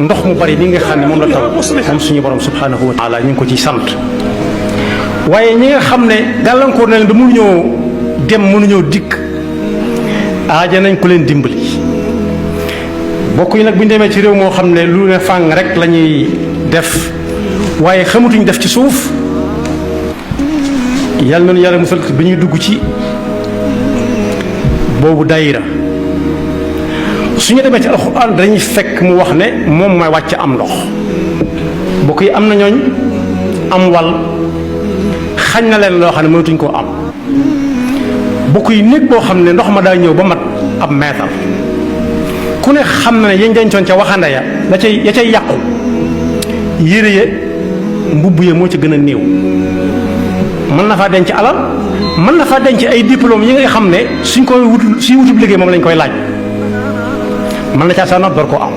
ndox mu bari ni nga xam ne moom la taw moom suñu borom subhanahu wa taala ñu ngi ko ci sant waaye ñi nga xam ne gàllankoor na leen ba mënuñoo dem mënuñoo dikk aaja nañ ku leen dimbali bokk yi nag bu ñu demee ci réew moo xam ne lu ne fàng rek la ñuy def waaye xamatuñ def ci suuf yàlla noonu yàlla musal bi ñuy dugg ci boobu daayira su ñu demee ci alxuraan dañuy fekk mu wax ne moom mooy wàcc am ndox bokk yi am na ñooñ am wal xañ na leen loo xam ne mënatuñ koo am bokk yi néeg boo xam ne ndox ma daa ñëw ba mat ab meetar ku ne xam na ne yañ dencoon ca waxande ya ya cay yàqu yére ya mbubb ya moo ci gën a néew mën na faa denc alal mën na faa denc ay diplôme yi nga xam ne suñ wutub liggéey moom lañ koy laaj mën na caa sa noot door koo am